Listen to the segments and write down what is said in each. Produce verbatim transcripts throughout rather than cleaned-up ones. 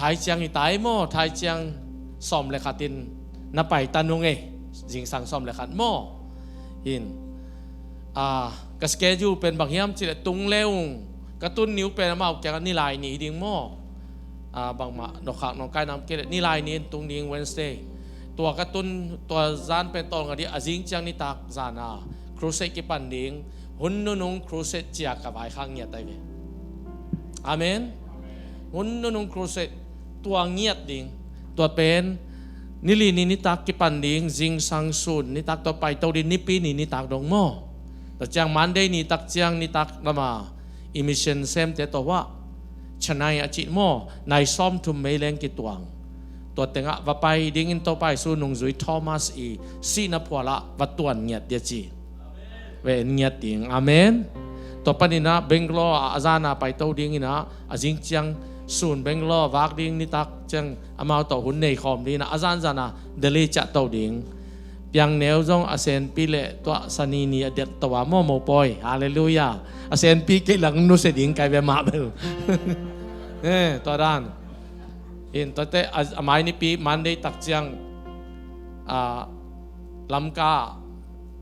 Thai ciang i tai maw, Thai ciang sawm le khat in na pai ta nung e, zingsang sawm le khat maw. In, a, ka schedule pen bang hiam cih leh tung le ung, ka tun ni uh pen amau kiangah Nilai ni ding maw. A, bangmah nawkhak nawngkai nam kei leh Nilai ni in tung ding Wednesday. Tua ka tun, tua zan pen tawlnga ding a, zing ciang nitak zan a crusade kipan ding, hun nunung crusade cia ka vaikhak ngiat ai ve. Amen. Hun nunung crusade tua ngiat ding. Tua pen nili ni nitak kipan ding, zingsang sun nitak tawh paito ding, nipi ni nitak dong maw. Tua ciang Monday nitak ciang nitak lama i mission semte tawh huah Chennai a cih maw, nai sawm thum mei leng kituang. Tua tengah va pai dingin Topa Jesu nungzui Thomas i sihna phualah va tuan ngiat dia ci. Ve en ngiat ding. Amen. Tua paninah Bangalore ah a zana paito dinginah a zing ciang sun Bangalore vak ding nitak ciang amau tawh hun nei khawm dinginah a zanzana Delhi ciah to ding. Piang neu zong a senpi le tuah sani ni a diat to a maw, mopawi. Halleluiah. A senpi kei lang nusia ding kai ve mah bel. Eh, tua dan. In tuate a, a mai nipi Monday tak ciang, a, Lamka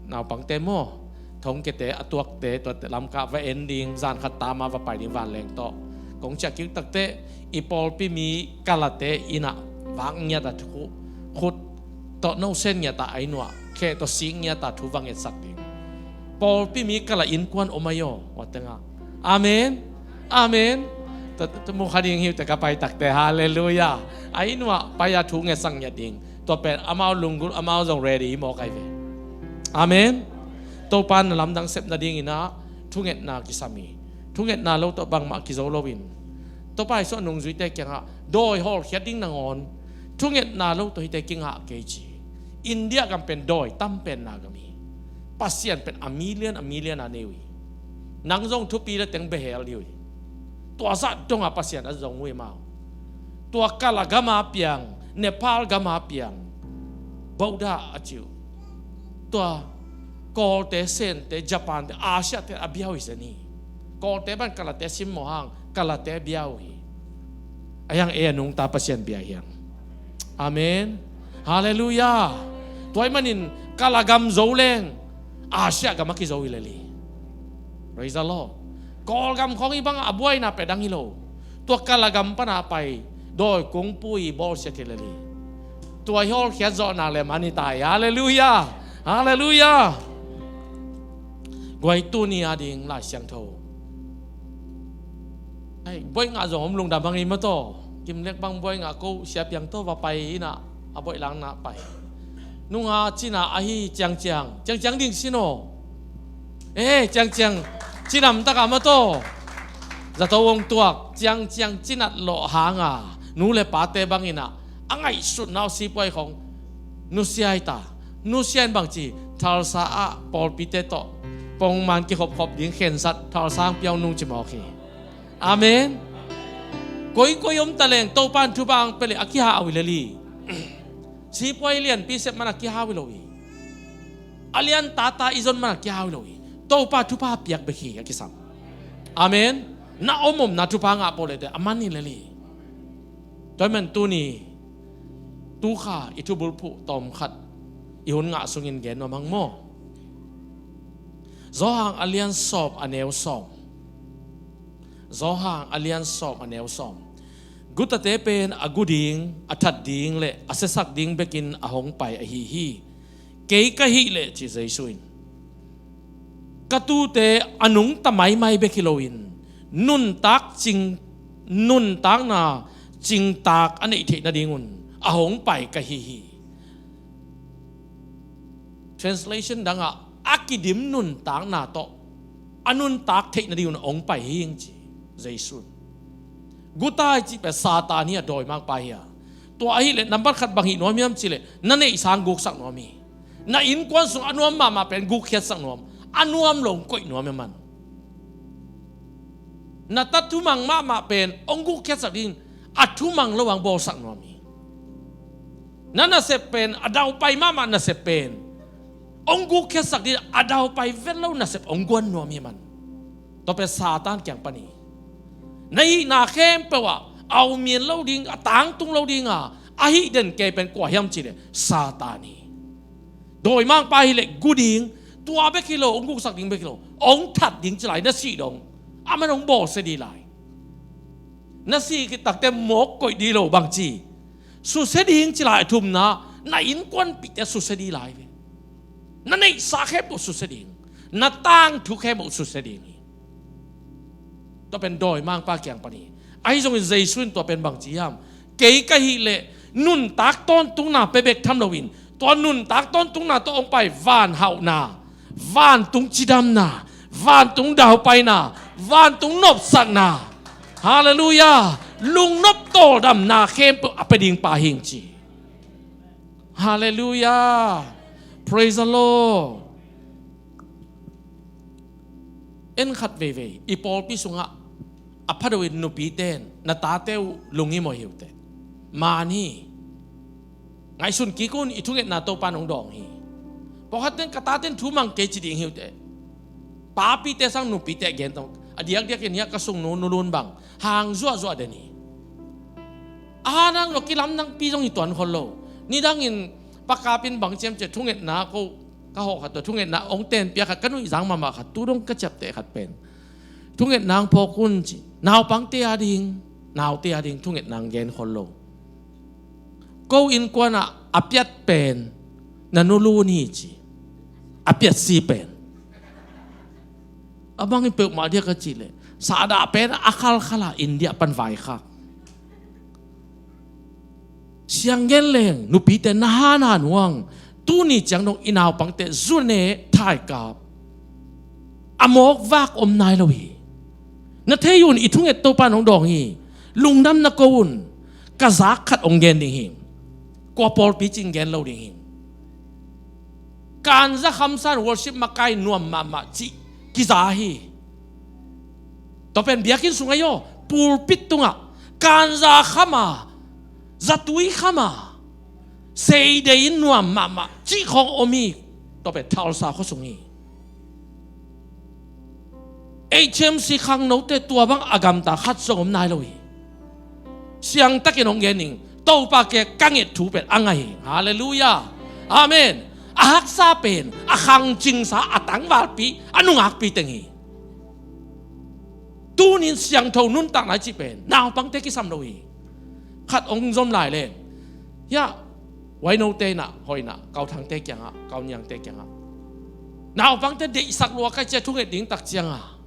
naupangte maw, thongkiate a tuakte tuate Lamka va en ding, zan khat tama va pai ding vanleng tawh. Kong ciah kik takteh i pawlpi mi kalate innah vak ngiata thu khut tawh nosen ngiata ai nuah kheh tawh sik ngiata thu va ngetsak ding. Pawlpi mi kala innkuan om ai aw, ua tengah. Amen. Amen. Tua, tua mu kha ding hi uh teh ka pai takte. Halleluiah. Ai nuah pai a thu ngetsak ngiat ding. Tua pen amau lunggulh, amau zong ready hi mawk ai ve. Amen. Topa na lamdang sep nadinginah thungetna kisam hi. Thungetna lo tawh bangmah kizo loin Topa Jesu a nungzuite kiangah dawi hawlkhiat ding nangawn thungetna lo tawh hite kingah kei ci. India gam pen dawi tam penna gam hi. Pasian pen a million a million a nei uh hi. Nang zong thupi le teng behel dih uh hi. Tua zah donga Pasian a zong uh hi mau. Tua kala gama piang, Nepal gama piang, Buddha a ci uh. Tua Kawlte, Sente, Japante, Asiate a bia uh hi zen hi. Kawlte ban kalate simmawh hang kalate bia uh hi. A hiang ei a nungta Pasian bia hiang. Amen. Halleluiah. Tua ahih manin kala gam zo leng Asia gam a kizo hi lel hi. Praise the Lord. Kawlgam khawng hi bangah a buaina pia dang hi lo. Tua kala gam pana pai dawi kungpu i bawlsia kilel hi. Tua i hawlkhiat zawhna le man hi ta hi. Halleluiah. Halleluiah. Guai tuni a ding Lai Siangtho. Ai, boih ngah zong om lungdam hang i mataw. Kimlek bang boih ngah ko siapiang tawh va pai innah a boih langna pai. Nunga cina ahi ciangciang ciangciang ding sino. Eh, ciangciang cinam takah mataw. Zato hong tuak ciangciang cinat lawh hanga nu le pate banginah a ngaihsutna uh sipuai khong nusia hi ta. Nusia in bangci, Tulsa ah pawlpite tawh pongman kikhopkhop ding khensat Tulsa hang piau nung ci mawk hi. Amen. Koikoi om taleng Topa in thupha ang pia le a kihau hi lel hi. Sipuai lianpi sep man a kihau hi lo hi. A lian tata i zon man a kihau hi lo hi. Topa thupha piak bek hi a kisam. Amen. Na om omna thupha ngah pawh lete a man hi lel hi. Tua ahih man tuni tukha i thubulphuh tawmkhat i hun ngah sungin gen nuam hang maw. Johan a lian sawm a neu sawm. Johan a lian sawm a neu sawm. Gutate pen a gu ding, a that ding le a siasak ding bekin a hong pai ahi hi. Kei ka hih leh, ci Jesu in, ka tuute a nungta maimai bek hi loin nuntak cing, nuntakna cingtak a neih theih nadingun a hong pai ka hi hi. Translation dangah a kidim nuntakna tawh a nuntak theih nadingun a hong pai hi ing ci Jesu in. Gutai cih pen Satan hi a, dawi mangpa hi a. Tua ahileh nambat khat bang hih nuam hiam cihleh na neihsa hong guksak nuam hi. Na innkuan sung a nuam mahmah pen gukkhiatsak nuam, a nuam lo hong koih nuam hi man. Na ta thumang mahmah pen hong gukkhiatsak ding, a thumang lo hong bawlsak nuam hi. Na nasep pen, a daupai mahmah nasep pen hong gukkhiatsak ding, a daupai vet lo nasep hong guan nuam hi man. Tua pen Satan kiang pan hi. Na hihna khempeuh ah a om mien lo ding, a tangtung lo ding a, a hih den kei pen kua hiam cih leh Satan hi. Dawimangpa hi leh gu ding, tua bek hi lo, hong guksak ding bek hi lo, hong that ding ci lai, na sih dong. Aman hong bawlsia ding lai. Na sih khit takteh mawk koih ding lo bangci. Susia ding ci lai a thumna, na innkuanpihte susia ding lai ve. Na neihsa khempeuh susia ding. Na tangthu khempeuh susia ding hi. Tua pen dawimangpa kiang pan hi. Ahi zongin Jesu in tua pen bangci hiam? Kei ka hih leh nuntak tawntungna pia bek tham loin, tua nuntak tawntungna tawh hong pai van hauhna, vantung cidamna, vantung daupaina, vantung nopsakna. Halleluiah. Lungnop tawldamna khempeuh a pia ding pa hi ing ci. Halleluiah. Praise the Lord. En khat veivei, i pawlpi sungah a phado in nupite in na tate uh lunghimawh hi uh teh. Maan hi. Ngaihsun kik un, i thungetna Topa in hong dawng hi. Pawlkhatte in ka tate in thu mang kei ci ding hi uh teh. Papite sang nupite gen tawh. A diakdiak in hiah ka sungnu Nu Lun bang hang zuahzuah den hi. A nang lo kilamdangpi zong hi tuan khol lo. Nidangin Pa Kap in bang ciam ci a thungetna ko ka hawh khat tua thungetna hong tenpiak khat ka nuihzang mahmah khat tu dong ka ciapteh khat pen. Thungetna hong phawk un ci. Naupangte a ding, naute a ding thungetna hong gen khol lo. Ko innkuan ah a piat pen na Nu Lun hi ci. A piatsi pen. A bang hi peuhmah diak a cih leh, sahdah pen a khalkhal a India pan vaikhak. Siang gen leng nupite na han han uang, tuni ciang dong i naupangte zune thaikap. A mawk vak om nai lo hi. Na thei un, i thunget Topa in hong dawng hi. Lungdam na ko un. Ka zak khat hong gen ding hi. Kua pawlpi cih gen lo ding hi. Kanza khamsan worship makai nuam mahmah cih kiza hi. Tua pen biakinn sungah hi aw, pulpit tungah kanza kham a, zatui kham a, seidei in nuam mahmah cih khawng om hi. Tua pen Tulsa khua sung hi. H M C khangnote tua bang a gamta khat zong om nai lo hi. Siangtakin hong gen ning, Topa kiang ka nget thu pen a ngai hi. Halleluiah. Amen. A haksa pen a khangcingsa, a tangvalpi, a nungakpi teng hi. Tunin siangtho nuntakna i cih pen naupangte kisam lo hi. Khat hong zom lai leng, hiah huainote in ah, hoih in ah, Kau Thangte kiangah, Kau Niangte kiangah, naupangte deihsak lua ka hih ci a thunget ding tak ciangah,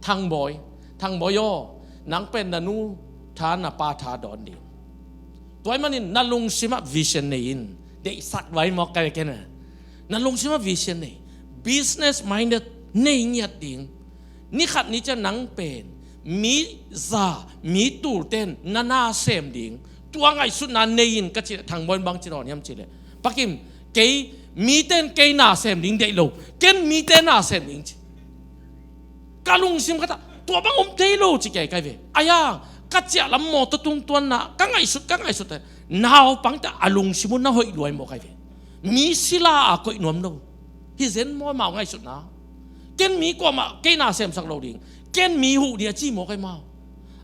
Thangbawi, Thangbawi aw, nang pen na nu tha na pa tha dawn ding. Tua ahih manin na lungsimah vision nei in, deihsak lua hi mawk ka hi ve ken a. Na lungsimah vision nei, business minded nei ngiat ding. Ni khat ni ciang nang pen mi za, mi tulte in na na sem ding. Tua ngaihsutna nei in ka cih leh Thangbawi in bang ci dawn hiam cih leh, Pa Kim, kei mite in kei na sem ding deih lo, ken mite na sem ding ci. Ka lungsim khat ah tua bang om thei lo ci kei ka hi ve. Ahi hang ka ciah lam mawtaw tung tuanna, ka ngaihsut, ka ngaihsut te, naupangte a lungsim uh na hoih lua hi mawk ka hi ve. Mi sila a koih nuam lo. Hi zen maw amau ngaihsutna? Ken mi kuamah kei na semsak lo ding, ken mi huh ding a ci mawk ka hi mau.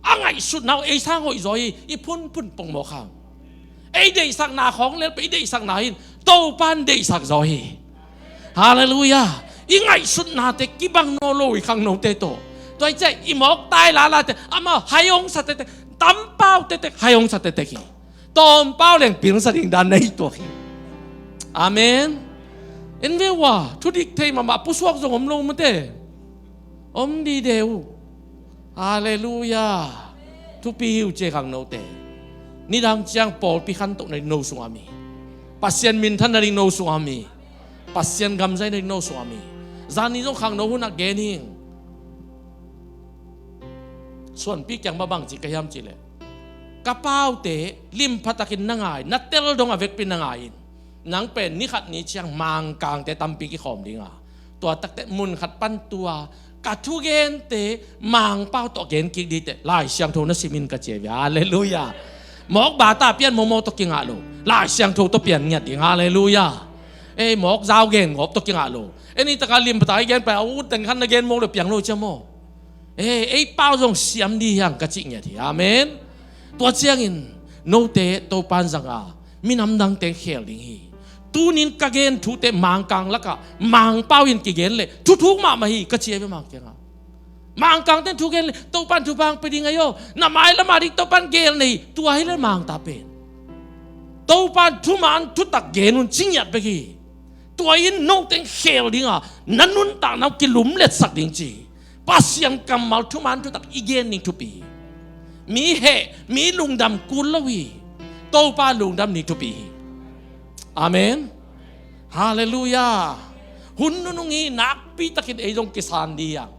A ngaihsutna uh ei sang hoih zaw hi, i phunphun pong mawk hang. Ei deihsakna khawng lel pen i deihsakna hi in, Topa in deihsak zaw hi. Halleluiah. I ngaihsutnate kibang nawn lo i khangnote tawh. Tua hi ciah i mawk tai lalate, amau hai hong sa tektek, tampau tektek, hai hong sa tektek hi. Tawmpau leng pilsa ding dan na hi tuak hi. Amen. En ve ua, thudik thei mahmah pusuak zong om lo mate. Om dide uh. Halleluiah. Thupi hi uh ci e khangnote. Nidang ciang pawlpi khantohna ding no sungah om hi. Pasian minthanna ding no sungah om hi. Pasian gam zaina ding no sungah om hi. Zani zong khangno hunah gen hi ing. Suanpi kiang mah bang ci ka hiam cih leh, ka paute limpha takin na ngai, na tel dong a vekpi na ngai in. Nang pen ni khat ni ciang Mangkangte tampi kikhawm ding a, tua takte mun khat pan tua ka thugente Mangpau tawh gen kik ding teh Lai Siangtho na sim in ka ci hi ve. Halleluiah. Mawk bata pian mawkmawk tawh kingah lo, Lai Siangtho tawh pian ngiat ding. Halleluiah. Ei, mawk zau gen gawp tawh kingah lo. Ei, ni taka lim pata i gen pai a, ut teng khan na gen mawk le piang lo ciam maw? Ei, ei pau zong siam dih hiang ka cih ngiat hi. Amen. Tua ciangin note Topan zanga minam dangte khel ding hi. Tunin ka gen thute Mangkang lakah Mangpau in kigen leh thuthuk mahmah hi ka ci a ve Mang kiangah. Mangkangte in thu gen leh Topan thupha hong pia ding ahi aw. Na mailam a ding Topan gel nei, tua hi leh Mangta pen Topan thuman thutak gen un ci ngiat bek hi. Tua in note khel dinga na nuntakna uh kilumletsak ding ci. Pasian kammal thuman thutak i gen ding thupi hi. Mi heh, mi lungdam kul lo hi. Topa lungdam ding thupi hi. Amen. Halleluiah. Hun nunung hi, nakpitakin ei zong kisam dih hiang.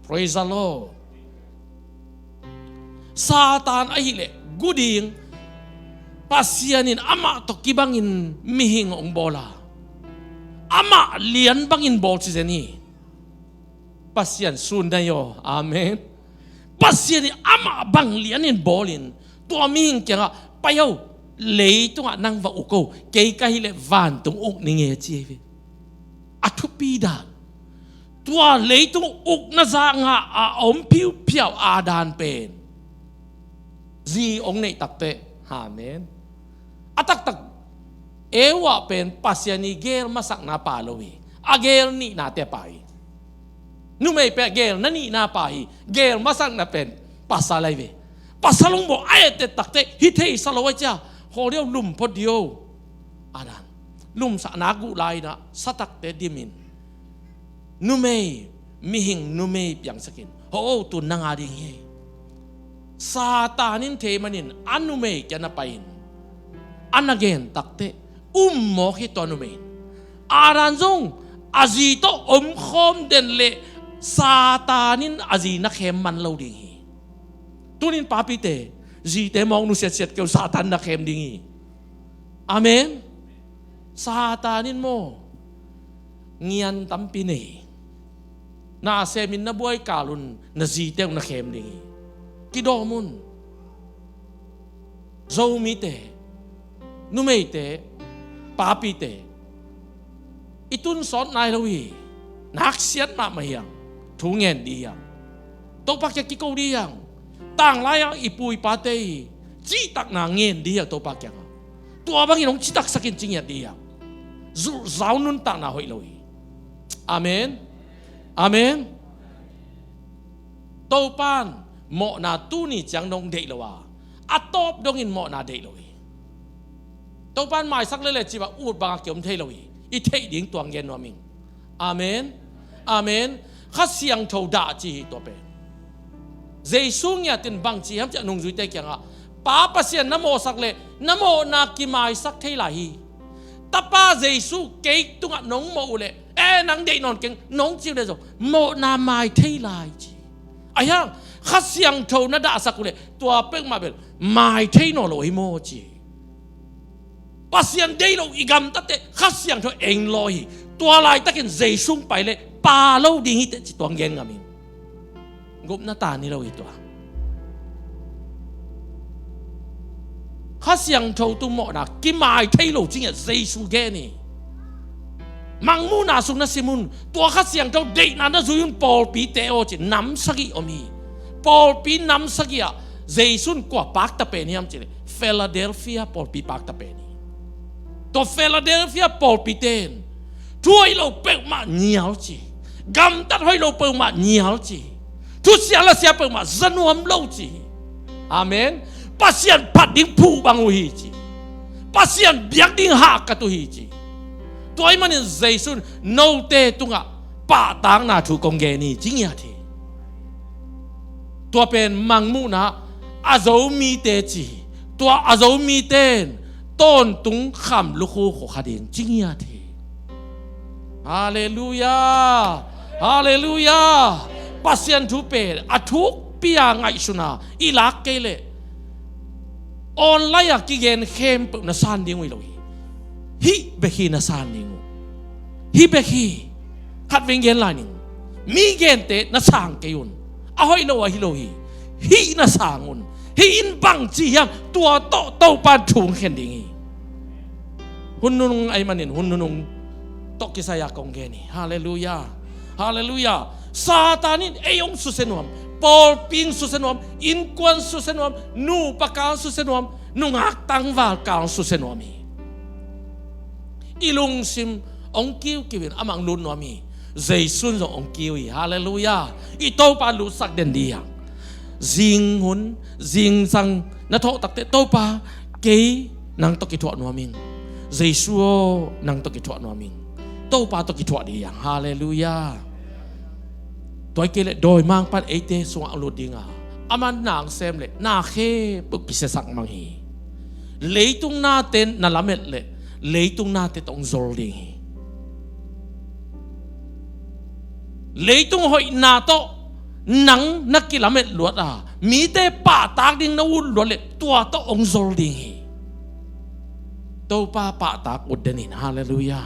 Praise the Lord. Satan ahih leh gu ding, Pasian in amah tawh kibangin mihing hong bawl a, amah lian bangin bawl ci zen hi. Pasian sun nai aw. Amen. Pasian in amah bang lianin bawlin tua mihing kiangah, "Pai aw, leitungah nang va uk aw, kei ka hih leh vantung uk ning e," ci hi ve. A thupi dan, tua leitung ukna zanga a om phiuphiau Adam pen zi hong neih takteh. Amen. A taktak Eva pen Pasian i gel masakna pa lo hi. A gel nihnate pa hi. Numei pen a gel na nihna pa hi. Gel masakna pen pasal ahi ve. Pasal hong bawl a etteh takteh hi thei sa lo ahi cia. Hawliau lum phot dih aw. Adam lumsakna guh lai inah satakte dimin numei, mihing numei piangsakin, "Ho, tu nang a ding hi." Satan in thei manin a numei kiang na pai-in a na gen takteh um mawk hi tua numei in. Adam zong a zi tawh omkhawm den leh Satan in a zi na khem man lo ding hi. Tunin papite, zite mawk nusiatsiat kei un, Satan na khem ding hi. Amen. Satan in maw, ngian tampi nei. Na semin na buai kal un, na zite uh na khem ding hi. Kidawm un. Zomite, numeite, papite, i tun sawt nai lo hi. Naksiat mahmah hiang. Thu ngen dih hiang. Topa kiang kiko dih hiang. Tanglai-ah i pu i pate i cihtakna ngen dih hiang Topa kiangah. Tua bangin hong citaksakin ci ngiat dih hiang. Zulhzau nuntakna hoih lo hi. Amen. Amen. Topan mawhna tuni ciang dong deih lo a, a tawp dongin mawhna deih lo hi. Topan maisak lele cih bang ut bangah kiom thei lo hi. I theih ding tuang gen nuam ing. Amen. Amen. Kha Siangtho dah ci hi tua pen. Jesu ngiatin bang ci hiam ciah nungzuite kiangah, "Pa Pasian na mawhsak leh na mawhna kimaisak thei lai hi. Tapa Jesu kei tungah nong mawh uh leh, e, nang deih nawn keng nong ci uh leh zong mawhna mai thei lai," ci. Ahi hang Kha Siangtho na dahsak uh leh tua peuhmah bel mai thei nawn lo hi maw ci. Pasian deih lo i gamtatteh Kha Siangtho eng lawi hi. Tua laitakin Jesu hong pai leh pa lo ding hiteh ci tuang gen ngam ing. Gupna ta ni lo hi tua. Kha Siangtho tung mawhna kimai thei lo ci ngiat Jesu gen hi. Mangmuhna sung na sim un, tua Kha Siangtho deihna na zui un, pawlpite aw ci, nam sagih om hi. Pawlpi nam sagih ah Jesu in kua pakta pen hiam cih leh Philadelphia pawlpi pakta pen hi. Tua Philadelphia pawlpite in thu hoih lo peuhmah nial ci, gamtat hoih lo peuhmah nial ci, thusia lasia peuhmah za nuam lo ci. Amen. Pasian phat ding phuh bang uh hi ci. Pasian biak ding hahkat uh hi ci. Tua ahih manin Jesu in note tungah pahtakna thu kong gen hi ci ngiat hi. Tua pen Mangmuhna a Zomite ci hi. Tua a Zomite in tawntung kham lukhu khua kha ding ci ngiat hi. Halleluiah. Halleluiah. Pasian thu pen a thukpi-a ngaihsuna i lak kei leh online-a kigen khempeuh na san ding uh hi lo hi. Hih bek hi na san ding uh. Hih bek hi. Khatvei gen lai ning. Mi gente na sang kei un. A hoih lo ahi lo hi. Hih na sang un. Hih in bang ci hiam, tua tawh Topan thu hong khen ding hi. Hun nunung ahih manin hun nunung tawh kisai-a kong gen hi. Halleluiah. Halleluiah. Satan in ei hong susia nuam. Pawlpi in susia nuam, innkuan susia nuam, nupa kal susia nuam, nungak tangval kal susia nuam hi. I lungsim hong kiukiu in amah hong lut nuam hi. Jesu in zong hong kiu hi. Halleluiah. I Topa lutsak den ding hi hang. Zing hun, zingsang na thawh takteh, Topa, kei nang tawh kithuah nuam ing. Jesu aw, nang tawh kithuah nuam ing. Topa tawh kithuah ding hi hang. Halleluiah. Tua hi kei leh dawimangpa'n eite sungah hong lut ding a, aman na hong sem leh na khempeuh kisiasak mang hi. Leitung nate na lamet leh leitung nate tawh hong zol ding hi. Leitung hoihna tawh nang na kilamet luat a, mite pahtak ding na ut luat leh tua tawh hong zol ding hi. Topa pahtak ut den in. Halleluiah.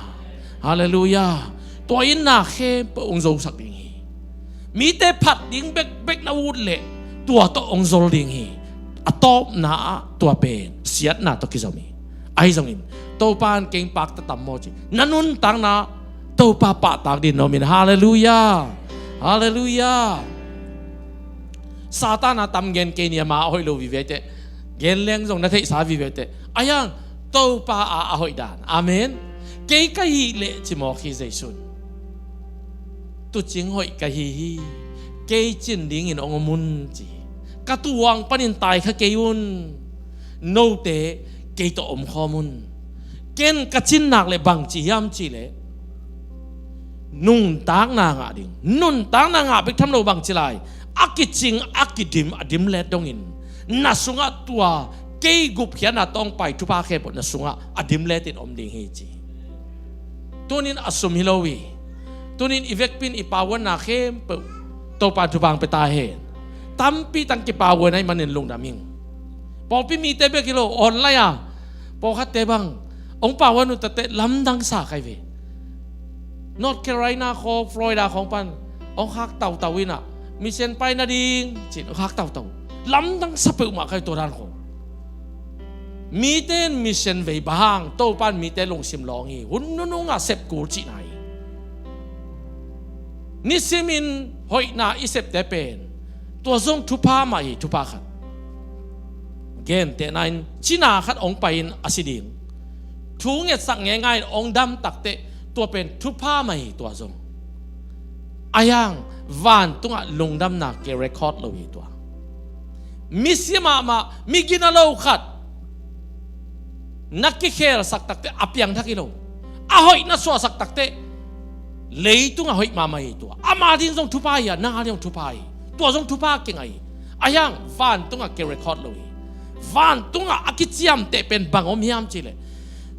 Halleluiah. Tua in na khempeuh hong zosak ding hi. Mite phat ding bekbek na ut leh tua tawh hong zol ding hi. A tawpna ah tua pen siatna tawh kizom hi. Ahi zongin Topa in kei pakta tam maw ci, na nuntakna Topa pahtak ding na om in. Halleluiah. Halleluiah. Satan a tam gen kei ni, ama a hoih lo vive teh, gen leng zong na theihsa vive teh. Ahi hang Topa a a hoih dan. Amen. Kei ka hih leh ci mawk hi Jesu in. Tuucing hoih ka hi hi. Kei cin dingin hong om un ci hi. Ka tuuhang panin tai kha kei un. Note kei tawh omkhawm un. Ken ka cin nak leh bang ci hiam cih leh, nuntakna ngah ding. Nuntakna ngah bek tham lo, bang ci lai, a kicing, a kidim, a dim let dongin na sungah tua kei gupkhiatna tawh hong pai thupha khempeuh na sungah a dim let in om ding hi ci. Tunin a sum hi lo hi. Tunin i vekpi in i pauanna khempeuh Topa in thupha hong pia ta hen. Tampi tang kipauan ahih manin lungdam ing. Pawlpi mite bek hi lo, online a pawlkhatte bang hong pauan uh takteh lamdang sa kha hi ve. North Carolina khawng, Florida khawng pan hong khak tautau in ah, mission pai nading ci-in hong khak tautau. Lamdang sa peuhmah kha hi tua dan khawng. Mite in mission vei bang hang, Topa in mite lungsim lawng hi. Hun nunung a sep kul cihna hi. Nisimin hoihna i septe pen tua zong thupha mah hi, thupha khat. Gentehna in cina khat hong pai-in a si ding, thu ngetsak ngeingai in hong dam takteh tua pen thupha mah hi, tua zong. Ahi hang vantungah lungdamna kei record lo hi tua. Misia mahmah, migina lo khat na kikhelsak takteh a piangthak hi lo. A hoih na suahsak takteh leitungah hoih mahmah hi tua. Ama ding zong thupha hi a, nang a ding zong thupha hi. Tua zong thupha kingah hi. Ahi hang vantungah kei record lo hi. Vantungah a kiciamteh pen bang om hiam cih leh,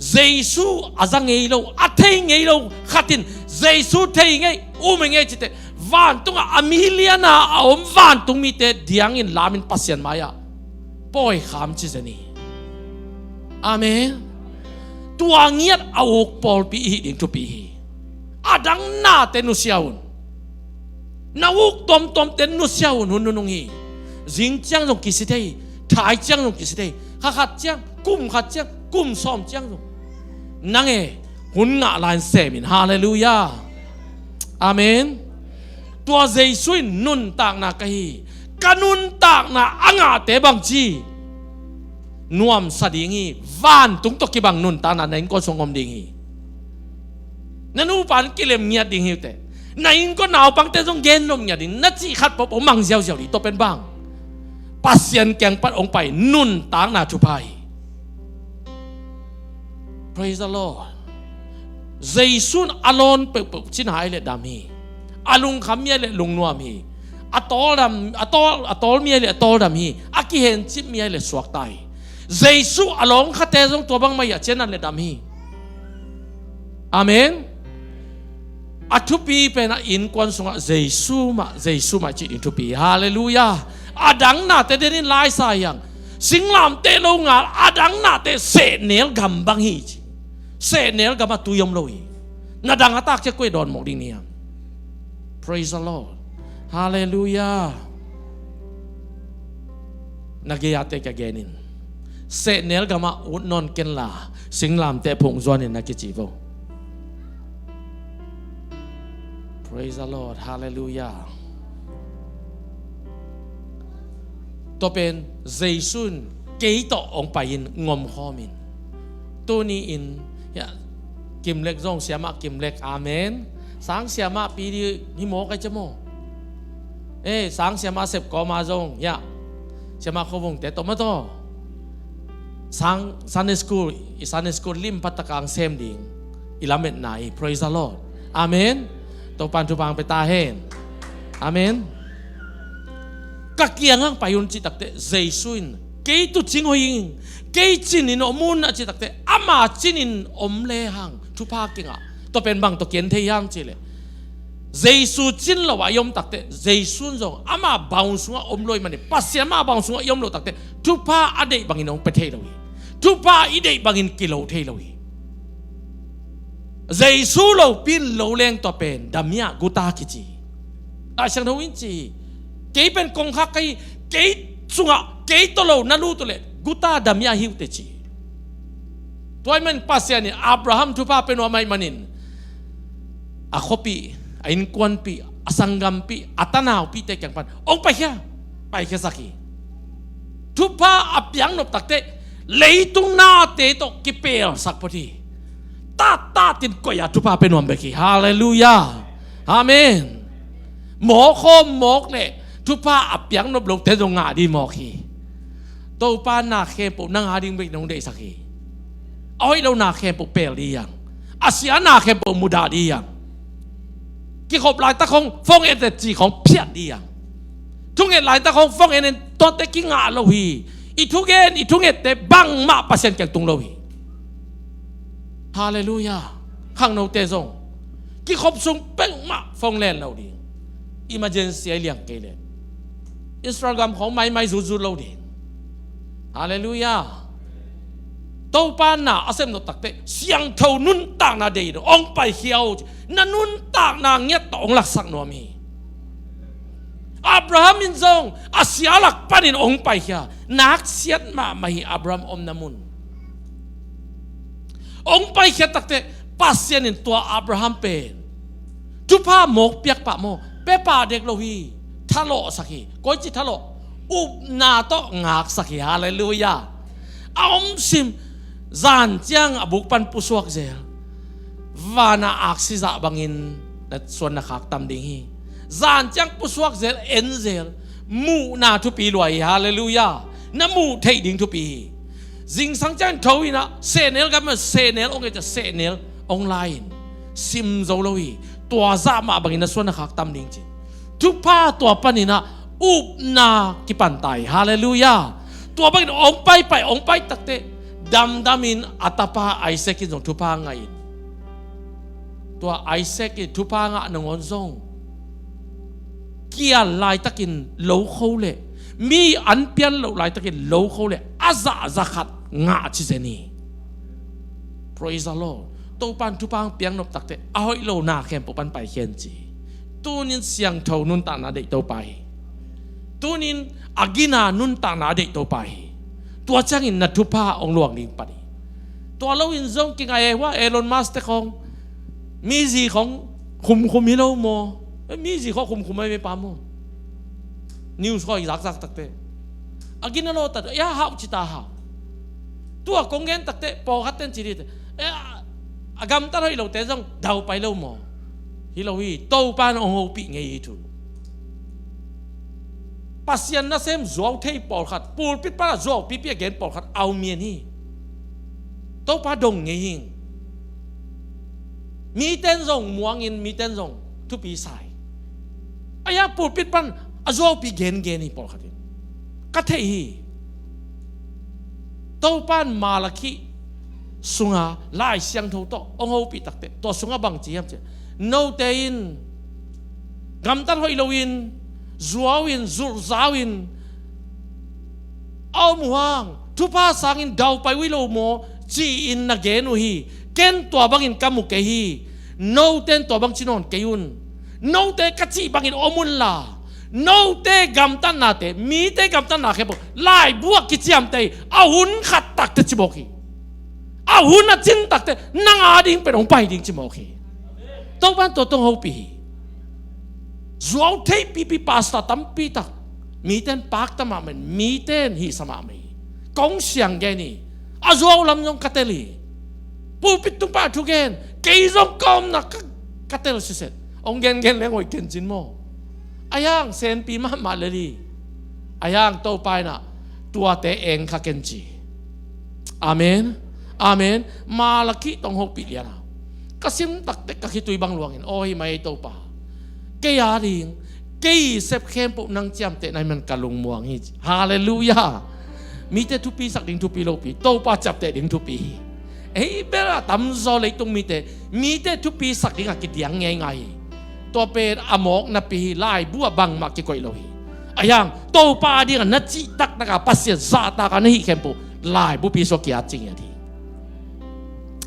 Jesu a za ngei lo, a thei ngei lo khat in Jesu thei ngei, um ngei cih teh, vantungah a milian a a om vantung mite diangin lamin Pasian mai-ah pawi kham ci zen hi. Amen. Tua ngiat a uk pawlpi i hih ding thupi hi. A dang nate nusia un. Na uk tuamtuamte nusia un, hun nunung hi. Zing ciang zong kisi thei hi. Thai ciang zong kisi thei hi. Kha khat ciang, kum khat ciang, kum sawm ciang zong. Nang e, hun ngah lai-in sem in. Halleluiah. Amen. Tua Jesu in nuntakna ka hi. Ka nuntakna a ngahte bangci nuamsa ding hi. Vantung tawh kibang nuntakna na innkuan sung om ding hi. Na nupa in kilem ngiat ding hi uh teh. Na innkuan naupangte zong gen nuam ngiat ding. Na cih khat pawpaw mang ziauziau ding. Tua pen bang, Pasian kiang pan hong pai nuntakna thupha hi. Praise the Lord. Jesu in a lawn peuhpeuh cina ahih leh dam hi. A lungkham mi ahih leh lungnuam hi. A tawldam, a tawl, a tawl mi ahih leh a tawldam hi. A kihencip mi ahih leh suakta hi. Jesu a lawngkhate zong tua bangmah hi a, cian nan leh dam hi. Amen. A thupi pen a innkuan sungah Jesu mah, Jesu mah cih ding thupi. Halleluiah. A dang nate den in laisa hi hang. Singlamteh lo ngal a dang nate sehnel gam bang hi ci. Sehnel gamah tui om lo hi. Na dang a tak ciang koi dawn mawk ding ni hiam? Praise the Lord. Halleluiah. Na gei-ate ka genin, sehnel gamah ut nawn kenla, singlamteh phung zuanin na kici vo. Praise the Lord. Halleluiah. Tua pen Jesu in kei tawh hong pai in ngomkhawm in. Tuni in, ya, Kimlek zong, siamah Kimlek, amen. Sang siamah pi di hi mawk ai cia maw. Eh, sang siamah Sep Kawma zong, ya, siamah Kho Vung te tawh ma tawh. Sang Sunday school, i Sunday school lim patakang sem ding i lametna hi. Praise the Lord. Amen. Topan thupha hong pia ta hen. Amen. Ka kiangah pai un cih takteh Jesu in, kei tuucing hoih ing, kei cin in om un a cih takteh, ama cin in om lehang thupha kingah. Tua pen bang tawh kigen thei hiam cih leh, Jesu cin lo ah i om takteh, Jesu in zong ama baun sungah om lo ahih manin, Pasian ama baun sungah i om lo takteh, thupha a deih bangin hong pia thei lo hi. Thupha i deih bangin kilo thei lo hi. Jesu lopi in lo leng tua pen damiah guta kici. Lai Siangtho in ci hi. Kei pen kongkhak ka hi, kei sungah kei tawh lo na lut uh leh guta damiah hi uh teh ci. Tua ahih manin Pasian in Abraham thupha pia nuam ahih manin, a khuapih, a innkuanpih, a sanggampih, a tanaupihte'n kiang pan, hong paikhia, paikhiasak hi. Thupha a piaknop takteh leitung nate tawh kipelsak phot hi. Tattat in koih a thupha pia nuam bek hi. Halleluiah. Amen. Mawk khawm mawk leh thupha a piaknop lote zong ngah ding mawk hi. Topa na khempeuh nang a ding bek in hong deihsak hi. A hoih lo na khempeuh pel ding hi hang. A sia na khempeuh mudah ding hi hang. Kikhop laitak hong phone en leh ci khawng phiat ding hi hang. Thunget laitak hong phone en en tuate kingah lo hi. I thugen, i thungette bangmah Pasian kiang tung lo hi. Halleluiah. Khangnote zong kikhop sung peuhmah phone len lo ding. Emergency a liang kei leh Instagram khawng maimai zutzut lo ding. Halleluiah. Topa na a sem nop takteh siangtho nuntakna deih in hong paikhia un. Na nuntakna ngiat tawh hong laksak nuam hi. Abraham in zong a sia lak panin hong paikhia. Naksiat mahmah hi Abraham omna mun. Hong paikhia takteh Pasian in tua Abraham pen thupha mawk piak pah maw, pia pah dek lo hi. Thalawhsak hi. Koici thalawh? Upna tawh ngaksak hi. Halleluiah. A om sim, zan ciang a buk pan pusuak zel, van a aksi zah bangin na suan na khak tam ding hi. Zan ciang pusuak zel, en zel, muhna thupi lua hi. Halleluiah. Na muh theih ding thupi hi. Zingsang ciang tho in ah, sehnel gam ah sehnel hong et ah, sehnel hong la in sim zo lo hi. Tua zah mah bangin na suan na khak tam ding ci. Thupha tua panin ah upna kipan ta hi. Halleluiah. Tua bangin hong paipai, hong pai takteh damdam in a tapa Isaac in zong thupha ngah in. Tua Isaac in thupha ngah nangawn zong kial laitakin lo kho leh, mi an pian loh laitakin lo kho leh a zah za khat ngah ci zen hi. Praise the Lord. Topan thupha hong piaknop takteh a hoih lo na khempeuh pan paikhia in ci. Tunin siangtho nuntakna deih Topa hi. Tunin a gina nuntakna deih Topa hi. Tua ciangin na thupha hong luang ding pan hi. Tua loin zong kingai e, hua Elon Musk te khawng, mi zi khawng khumkhum hi lo maw? Eh, mi zi khawng khumkhum ahi ve pa maw? News khawng i zakzak takteh a gina lo ta, ya hau ci ta hau. Tua kong gen takteh pawlkhat ten ci dih teh, eh, a gamtat hoih lote zong daupai lo maw? Hi lo hi. Topan hong hopih ngei hi thu. Pasian nasem zuau thei pawlkhat, pulpit panah zuau pipi a gen pawlkhat a om mah hi. Topa dong ngei hi. Miten zong muangin, miten zong thupi sa hi. A ya pulpit pan a zuaupi gengen hi pawlkhat in ka theih hi. Topan Malakhi sunga Lai Siangtho tawh hong hopih takteh tua sungah bang ci hiam cih leh, note in gamtat hoih loin, zuau in, zulhzau in a om uh hang, thupha sangin daupai uh hi lo maw ci-in na gen uh hi. Ken tua bangin ka mu kei hi. Note in tua bang ci nawn kei un. Note ka cih bangin om unla, note gamtatnate, mite gamtatna khempeuh laibu ah kiciamteh hi. A hun khat takteh ci mawk hi. A hun a cin takteh nang a ding pen hong pai ding ci mawk hi. Topan tua tawh hong hopih hi. Zuau thei pipi pastor tampi tak Mite in pakta mahmah in, mite in hihsa mahmah hi. Kong siang gen hi. A zuau lam zong ka tel hi. Pulpit tung pan thu gen, kei zong ka omna ka, ka tel siset. Hong gengen leng hoih kencin maw. Ahi hang senpi mahmah lel hi. Ahi hang Topa in ah tuate eng kha ken ci. Amen. Amen. Malakhi tawh hong hopih lian a, ka sim taktek ka khitui bang luangin, aw hi mai ei Topa. Kei a ding, kei sep khempeuh nang ciamtehna hi man ka lungmuang hi. Halleluiah. Mite thupi sak ding thupi lopi, Topa ciapteh ding thupi hi. Ei bel a tamzaw leitung mite, mite thupi sak dingah kidiang ngeingai hi. Tua pen a mawk napi hi, laibu ah bangmah kikoih lo hi. Ahi hang Topa a dingah na cihtaktak a Pasian zahtak a na hih khempeuh laibupi sua kiat ci ngiat hi.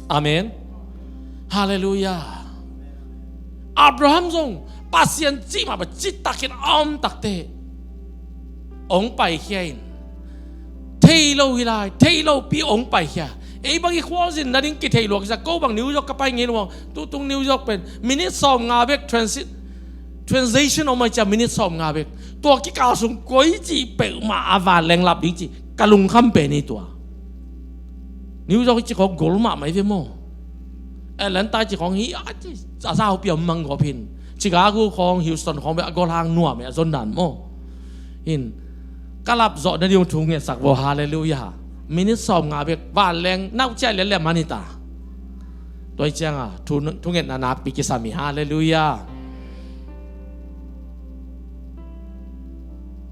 Amen. Halleluiah. Abraham zong Pasian cih mah bang citak khin a om takte hong paikhia in, thei lo hi lai, thei lopi hong paikhia. Ei bang i khualzin nading kithei lua kisa, ko bang New York ka pai ngei lua, tutung New York pen minute sawmnga bek transit, transition om ai cia minute sawmnga bek. Tua kikal sung koi cih peuhmah a vanleng lap ding cih ka lungkham pen hi tua. New York i ci khawng gol mahmah i ve maw. Atlanta i ci khawng hi a, a za hopi a mang gawp hin. Chicago khawng, Houston khawng bek a gol hang nuam e a zon dan maw. Hin ka lap zawh na ding thu ngetsak vaw, halleluiah. Minute sawmnga bek vanleng nauciah lianlian man hi ta. Tua i cianga thu, thu ngetna nakpi kisam hi, halleluiah.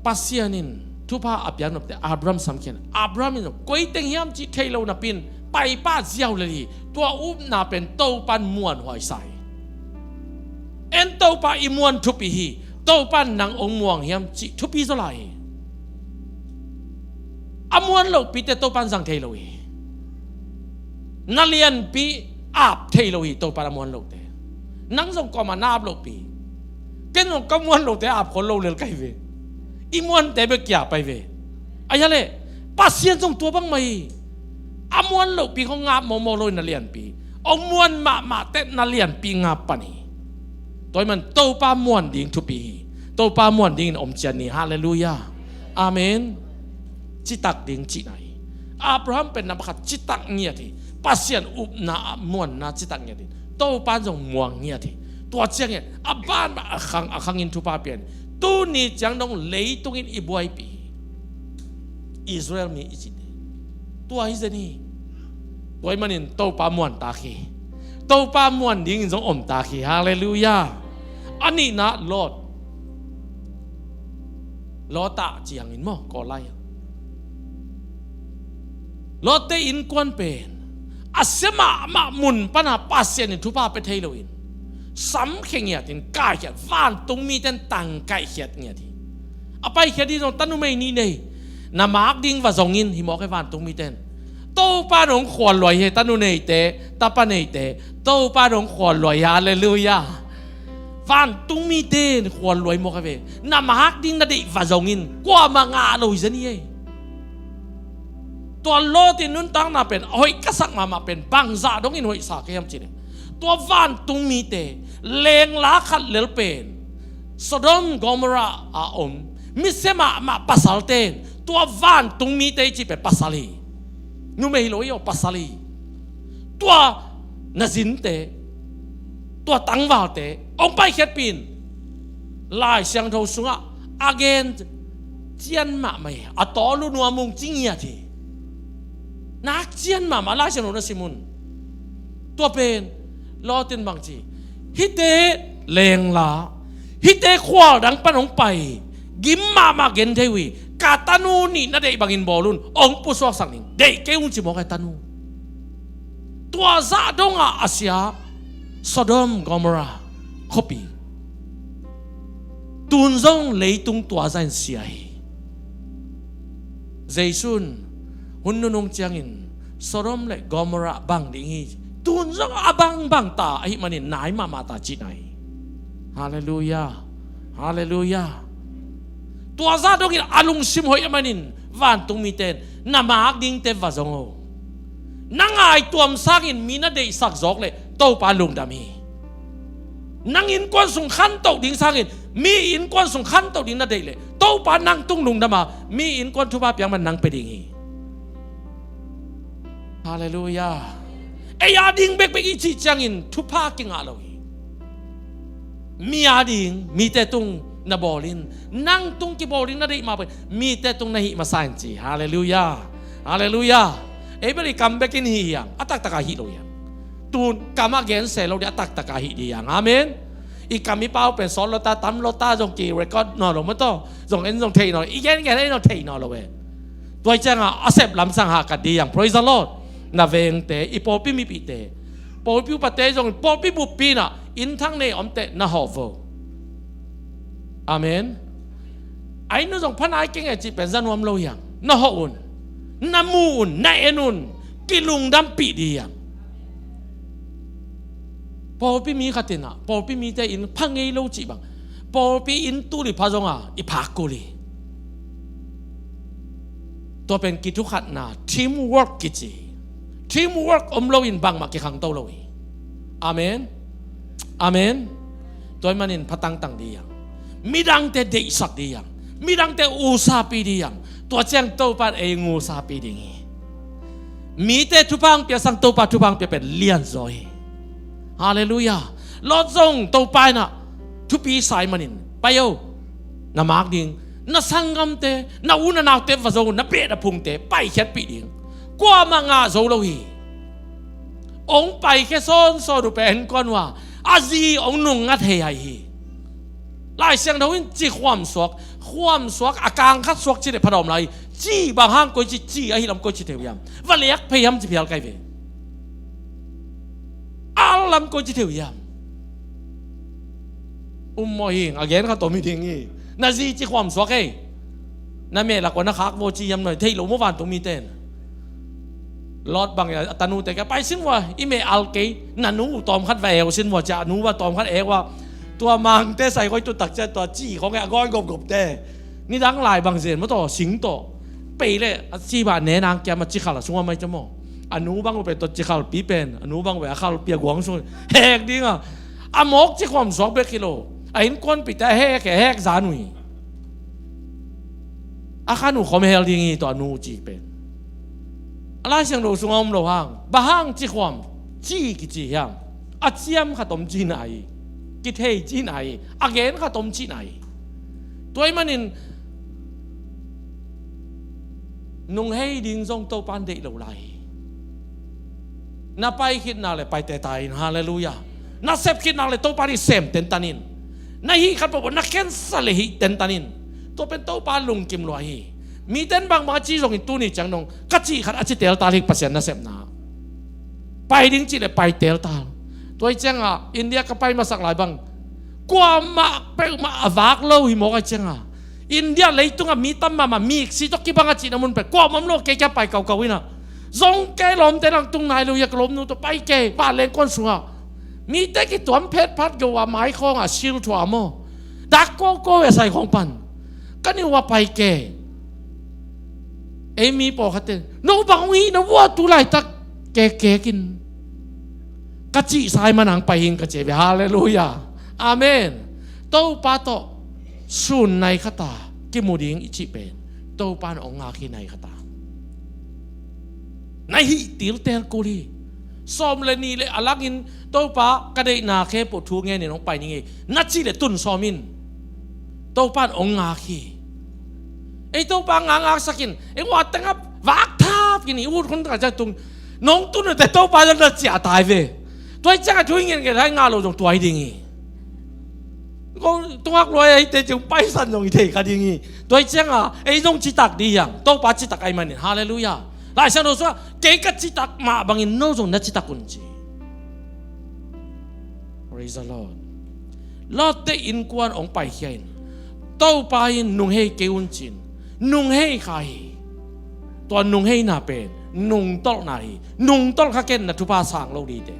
Pasian in thupha a piak nopte Abraham samkhian. Abraham in koi teng hiam cih thei lo napi in paipah ziau lel hi. Tua upna pen Topan muanhuai sa hi. En Topa, i muan thupi hi. Topan nang hong muang hiam cih thupi zaw lai hi. A muan lohpite Topan zang thei lo hi. Na lianpi ap thei lo hi Topan a muan lohte. Nang zong kuamah na ap lohpi. Ken zong ka muan lohte ap khol lo lel ka hi ve. I muante bek kia pai ve. Ahi a leh Pasian zong tua bangmah hi. A muan lohpi khong ngap mawmaw lo in na lianpi, hong muan mahmahte na lianpi ngap pan hi. Tua ahih man Topa muan ding thupi hi. Topa muan dingin om ciat ni. Halleluiah. Amen. Citak ding cihna hi. Abraham pen na pakhat citak ngiat hi. Pasian upna ah muanna citak ngiat hi. Topa zong muang ngiat hi. Tua ciangin a ban a khang a khangin thupha pian. Tuni ciang dong leitung in i buaipih hi. Israel mi i cihte tua hi zen hi. Tua ahih manin Topa muantak hi. Topa muan dingin zong omtak hi. Halleluiah. A nihna Lot. Lot ah ciangin maw, Kawl lai ah. Lotte innkuan pen a sia mahmah mun pana Pasian in thupha pia thei loin samkhia ngiatin kaikhiat, vantung mite in tangkaihkhiat ngiat hi. A paikhiat ding zong tanumei nih nei. Na mak ding va zongin hi mawk e vantung mite in. Topa in hong khualluai hi tanu neite, tapa neite. Topa in hong khualluai hi, halleluiah. Vantung mite in khualluai mawk e ve. Na mak ding na deih va zongin kuamah ngah lo hi zen hi ei. Tua Lot in nuntakna pen a hoih ka sak mahmah pen bangzah dongin hoihsa ka hiam cih leh, tua vantung mite lengla khat lel pen Sodom Gomorrah a om misia mahmah pasalte in tua vantung mite i cih pen pasal hi. Numei hi lo hi aw, pasal hi. Tua na zinte, tua tangvalte hong paikhiatpih in Lai Siangtho sungah a gen cian mahmah hi. A tawlu nuam ung ci ngiat hi. Nak cian mahmah Lai Siangtho na sim un. Tua pen Lot in bang ci, hihte lengla, hihte khual dang pan hong pai, gim mahmah gen thei uh hi. Ka tanu nih na deih bangin bawl un, hong pusuaksak ning. Deih kei ung ci mawk e tanu. Tua zah dongah a sia Sodom Gomorrah khuapi tun zong leitung tua zah in sia hi. Jesu in hun nunung ciangin Sodom le Gomorrah bang ding hi. Tun zong a bangbang ta ahih manin nai mahmah ta cihna hi. Halleluiah. Halleluiah. Tua zah dongin a lungsim hoih ahih manin vantung mite in na mak dingte va zong o. Na ngaituam sangin mi na deihsak zawk leh Topa lungdam hi. Nang innkuan sung khantoh ding sangin Mi innkuan sung khantoh ding na deih leh Topa nang tung lungdam a, mi innkuan thupha piak man nang pia ding hi. Halleluiah. Ei a ding bekbek i cih ciangin thupha kingah lo hi. Mi a ding, mite tung na bawl in, nang tung kibawl ding na deih mah bangin mite tung na hih masa in ci. Halleluiah. Halleluiah. Ei bel i kam bekin hih hiam? A taktak a hih lo hiam? Tun kam a gen se lo ding, a taktak a hih ding hiam? Amen. I kam i pau pen sawt lo ta, tam lo ta, zong ki record nawn lo maw taw. Zong en zong thei nawn lo, i gen gen en zong thei nawn lo e. Tua hi ciangin a sep lamsang hahkat ding hiam? Praise the Lord. Na vengte, i pawlpi mipite, pawlpi upate zong, pawlpi buppi in ah inn thak nei omte na hawh vo. Amen. A inn uh zong pha nai keng e cih pen za nuam lo hiam? Na hawh un, na mu un, na en un, kilungdampih ding hiam? Pawlpi mi khat in ah pawlpi mite inn pha ngei lo cih bang, pawlpi inn tul i pha zong a i phak kul hi. Tua pen kithukhatna, teamwork kici. Teamwork om loin bangmah kikhangto lo hi. Amen. Amen. Tua ahih manin pha tangtang ding hiam? Midangte deihsak ding hiam? Midangte usapi ding hiam? Tua ciang Topa in ei usapi ding hi. Mite thupha hong pia sang Topa thupha hong pia pen lianzaw hi. Halleluiah. Lot zong Topa in ah thupi sa ahih manin, pai o, na mak ding, na sanggamte, na u na naute va zo, na beh na phungte paikhiatpih ding. Kuamah ngah zo lo hi. Hong paikhia sawnsawn uh pen kuan uh a, a zi hong nungngat heihai hi. Lai Siangtho in ci khuam suak, khuam suak, a kang khat suak ci leh phadawm lai hi. Ci bang hang koici, ci ahi lam koici thei uh hiam? Va liak phei hiam ci phial kai ve. Al lam koici thei uh hiam? Um maw hing, a gen khat tawm hi ding hi. Na zi ci khuam suak ei. Na meh lak ua na khak vo ci hiam, na thei lo maw vantung mite in. Lot bang a tanute kia pai sin vua, i meh al kei, na nu tawm khat va eu sin vua cia, a nu va tawm khat eu a. Tua mangte sai koi tu tak cia, tua ci khong e a gawn gopgopte. Nidang lai bang zen maw taw, sing taw. Pei le a ci ba ne nang kiam a ci khal a sung a mai cia maw. A nu bang uh pen tua ci khalpi pen, a nu bang uh pen a khalpi a guang sung hek ding a. A mawk ci khuam suak bek hi lo. A innkuanpihte a hek, a hek zan uh hi. A khan uh khom hel ding hi tua a nu uh ci pen. A Lai Siangtho sungah om lo hang, bang hang ci khuam, ci kici hiam? A ciam khat om cihna hi. Kithei cihna hi. A gen khat om cihna hi. Tua ahih manin nunghei ding zong Topa in deih lo lai hi. Na pai khit nak leh paite ta in, halleluiah. Na sep khit nak leh Topa nih sem tentan in. Na hih khat pawhpawh na khensa leh hih tentan in. Tua pen Topa lungkim lua hi. Mite in bangbang a ci zongin tuni ciang dong ka cih khat a ci teltal hi, Pasian nasepna. Pai ding cih leh pai teltal. Tua hi ciangah India ka pai masak lai bang kuamah peuhmah a vak lo hi mawk a hi ciangah. India leitungah mi tam mahmah, mi iksi tawh kibang a cihna mun pen kuamah om lo, kei kia pai kaukau inah. Zong kei lawmte nang tung nai lo hi a, ka lawmnu tawh pai kei, vanleng kuan sungah. Mite kituam phetphat go a, mai khawngah sil thua maw. Dak koko ve sai khawng pan. Ka niu a pai kei. Ei mi pawlkhatte, no bang hong hih na vua tu laitak kekek in. Ka cihsa ahih man hong pai hing ka ci ve, halleluiah. Amen. Topa tawh sun nai khata kimu ding i cih pen Topa in hong ngak hi nai khata. Na hih tiltel kul hi. Sawm le nih le a langin Topa ka deihna khe pawh thu ngenin hong pai ning ei na cih leh tun sawm in. Topa in hong ngak hi. Ei Topa ngakngaksak in, ei ngua tengah vak thap in i ut khun ka ciah tung. Nong tun uh teh Topa zong na ciah tai ve. Tua hi ciangah thu i ngen ngen hai ngah lo zong tua hi ding hi. Ko tungak luai a hite ciang paisan zong hi thei kha ding hi. Tua hi ciangah ei zong citak ding hiang, Topa citak ahih manin, halleluiah. Lai Siangtho sungah kei ka citak mah bangin no zong na citak un ci. Praise the Lord. Lot te innkuan hong paikhia in Topa in nunghei kei un ci-in nunghei kha hi. Tua nungheina pen nungtolhna hi. Nungtolh kha ken na thupha sang lo ding hi teh.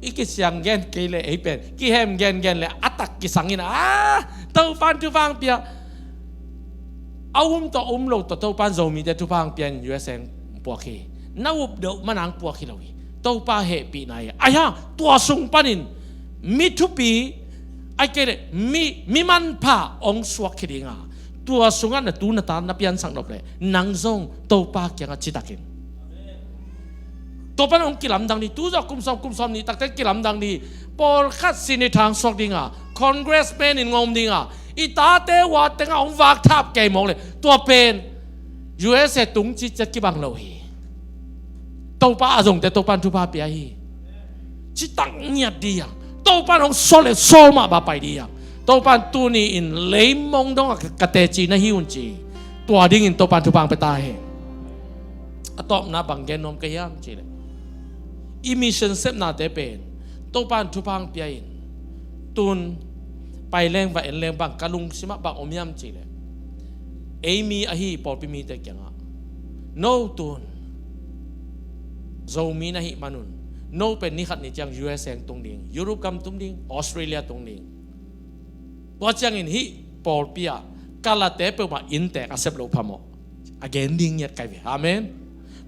I kisiang gen kei le ei pen kihem gengen le a tak kisang in a, Topa in thupha hong pia. A um tawh um lo tawh Topa in Zomite thupha hong pia in U S A hong puak hi. Na updeuh man hong puak hi lo hi. Topa hehpihna hi. Ahi hang tua sung panin mi thupi, Ai kei le mi, mi manpha hong suak khia dinga, tua sungah na tu na ta na piansak nop le nang zong Topa kiangah citakin. Tua pan hong kilamdang ni, tu zawh kum sawm, kum sawm nih takte kilamdang ni, pawlkhat sinithang suak dinga, congressman in ngom dinga, i tate ua tengah hong vakthap kei mawk le, tua pen U S A tung citciat kibang lo hi. Topa a zongte Topan thupha pia hi. Citak ngiat ding a, Topan hong sawl le sawl mah ba pai ding a, Topan tuni in leimong dongah ka teci na hi un ci. Tua dingin Topan thupha hong pia ta hi. A tawpna bang gen nuam ka hiam cih leh, i mission sepnate pen Topan thupha hong pia in, tun pai leng va en leng bang ka lungsimah bang om hiam cih leh, ei mi ahi pawlpi mite kiangah, no tun Zomi na hih manun, no pen ni khat ni ciang U S A hong tung ding, Europe gam tung ding, Australia tung ding. Tua ciangin hih pawlpi ah kalate peuhmah inntek a sep loh phamawh a gen ding ngiat kai ve. Amen.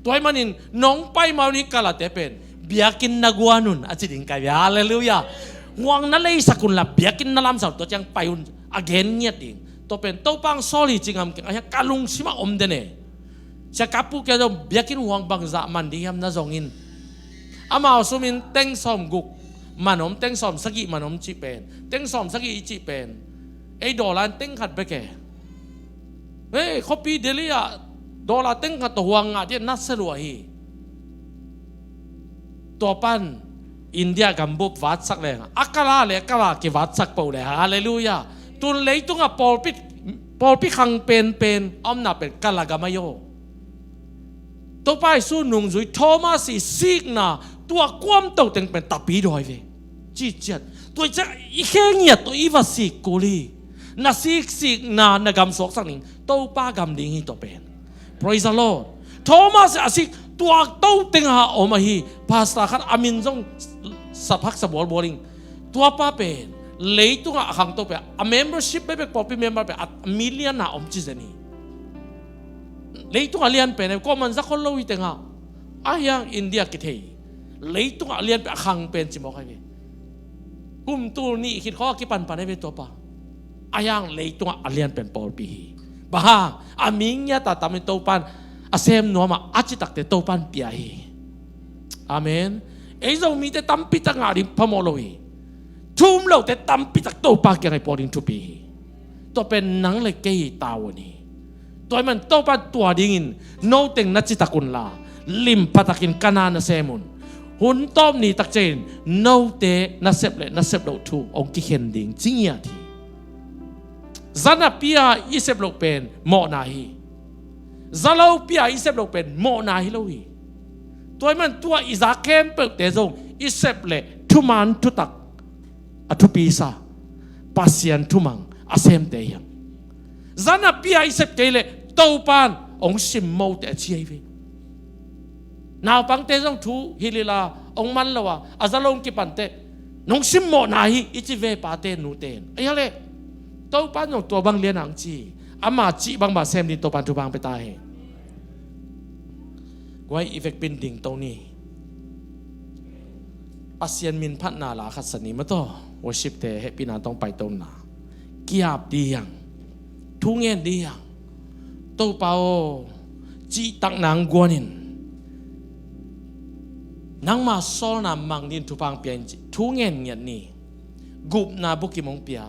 Tua ahih manin nong pai ma un hih kalate pen biakinn na guan un a ci ding kai ve. Halleluiah. Huang na leisak unla biakinn na lamsak un, tua ciang pai un a gen ngiat ding. Tua pen Topa hong sawl hi ci ngam keng, a hiang ka lungsimah om den e. Sia ka pu kia zong biakinn huang bangzah man ding hiam na zong in, amau sumin teng sawm guk man om, teng sawm sagih man om cih pen, teng sawm sagih i cih pen ei dollar in teng khat bek e. Hei, khuapi Delhi ah dollar teng khat tawh huang ngah ding a na sia lua hi. Tua pan India gambup vatsak leng a kala le a kala kivatsak poh le, halleluiah. Tun leitungah pawlpi, pawlpi khang penpen a omna pen kala gam ahi aw. Topa Jesu nungzui Thomas i sikna tua kuamto teng pen tapi dawi ve. Ciciat tua i ciang i khe ngiat tawh i va sik kul hi. Na siksikna na gam suaksak ning, Topa gam ding hi tua pen. Praise the Lord. Thomas a sik tua to teng a om ahi, pastor khat a min zong saphak sa bualbual ing. Tua pa pen leitungah a khangto pen a membership bekbek pawlpi member pen a million a om ci zen hi. Leitungah lian pen e, kuaman za khol lo hi tengah a hiang India kithei. Leitungah lian pen a khang pen ci mawk ahi ve. Kum tul nih khit khawng a kipanpan ahi ve tua pa. A hiang leitungah a lian pen pawlpi hi. Bang hang a mi ngiat a tamin Topan a sem nuamah a citakte Topan pia hi. Amen. Ei Zomite tampitak ngah ding phamawh lo hi. Thu um lote tampitak Topa kiangah i pawl ding thupi hi. Tua pen nang le kei hi tavuan hi. Tua ahih man Topa tua dingin noteng na citak unla, limpatakin ka na na sem un. Hun tawp ni takciangin note na sep le na sep loh thu hong kikhen ding ci ngiat hi. Za napi-a i sep loh pen mawhna hi. Za lopi-a i sep loh pen mawhna hi lo hi. Tua ahih man tua i za khempeuhte zong i sep le thuman thutak a thupisa, Pasian thumang a semte hiam? Za napi-a i sep kei leh Topan hong simmote a ci ahi ve. Naupangte zong thu hilh inla hong man lo a, a za lo hong kipanteh nong simmawhna hi i ci ve pate nute in. Ahi a leh Topan zong tua bang lian hang ci, ama cih bangmah sem ding Topan thupha hong pia ta hi. Guai, i vekpin dingto ni. Pasian min phatna la khat sa ni mataw. Worshipte hehpihna tawh paito na. Ki-ap ding hi hang. Thu ngen ding hi hang. Topa aw, cihtakna hong guan in, nangma sawlna mang dingin thupha hong pia in ci. Thu ngen ngiat ni. Gupna bukim hong pia.